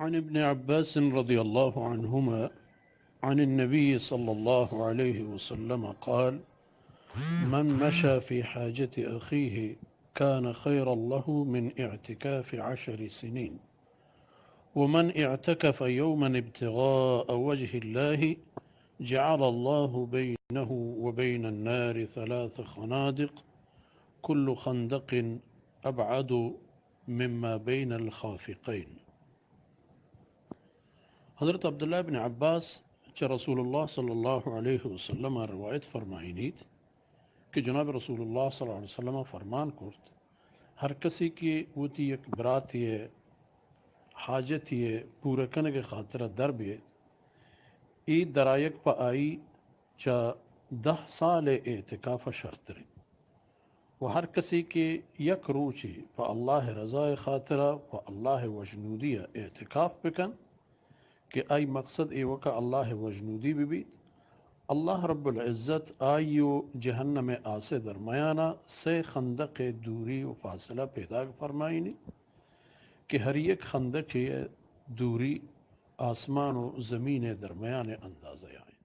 عن ابن عباس رضي الله عنهما عن النبي صلى الله عليه وسلم قال: من مشى في حاجة أخيه كان خيرا له من اعتكاف عشر سنين، ومن اعتكف يوما ابتغاء وجه الله جعل الله بينه وبين النار ثلاث خنادق، كل خندق أبعد مما بين الخافقين. حضرت عبداللہ ابن عباس چہ رسول اللہ صلی اللہ علیہ وسلم ءَ روایت فرمائینیت کہ جناب رسول اللہ صلی اللہ علیہ وسلم ءَ فرمان کرت، ہر کسی کہ وتی یک براتے ءِ حاجتے ءِ پورہ کنگ ءِ خاطر ءَ در بیت، اے درآیگ پہ آئی چہ دہ سال ءِ اعتکاف ءَ شرتر انت۔ و ہر کسی کہ یک روچے پہ اللہ ءِ رضا ءِ خاطر ءَ پہ اللہ ءِ وژنودی ءَ اعتکاف بکن کہ آئی مقصد ایوک ءَ اللہ ءِ وژنودی بہ بیت، اللہ رب العزت آئی و جہنم ءِ آس ءِ درمیان ءَ سئے خندق ءِ دوری و فاصلہ پیداک فرمائینی کہ ہر یک خندقے ءِ دوری آسمان و زمین ءِ درمیان ءِ اندازہ ءَ انت۔